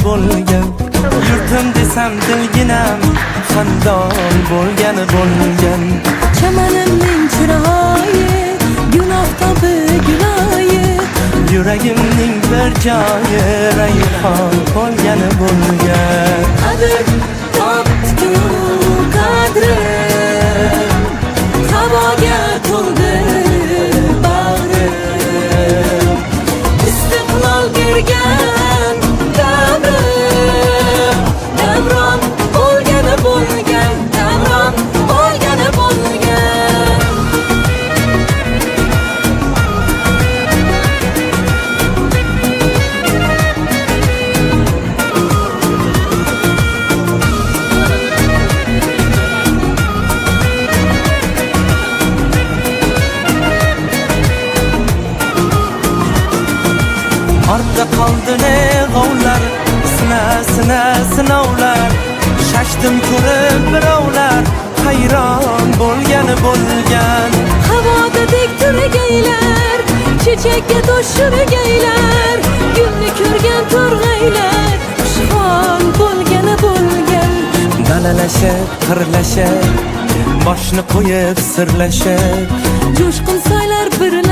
bo'lgan. Yurtim desam dilginam xandon bo'lgani bo'lgan. Chamanimning chiroyi, kun oftobi, guloyi. Yuragimning bir joyi rayhon bo'lgani bo'lgan. Qadr topdi qadrim, havoga to'ldi bag'rim. Istiqlol bergan davrim, davron bo'lgani bo'lgan, davron bo'lgani bo'lgan. Ortda qoldi ne g'ovlar, sina sina sinovlar. Shashdim ko'rib birovlar hayron bo'lgani bo'lgan. Havoda dik turgaylar, chechakka to'shirgaylar, gulni ko'rgan to'rg'aylar xushhol bo'lgani bo'lgan. Dalalashib, qirlashib, boshni qo'yib sirlashib, Jo'shqin soylar birlashib.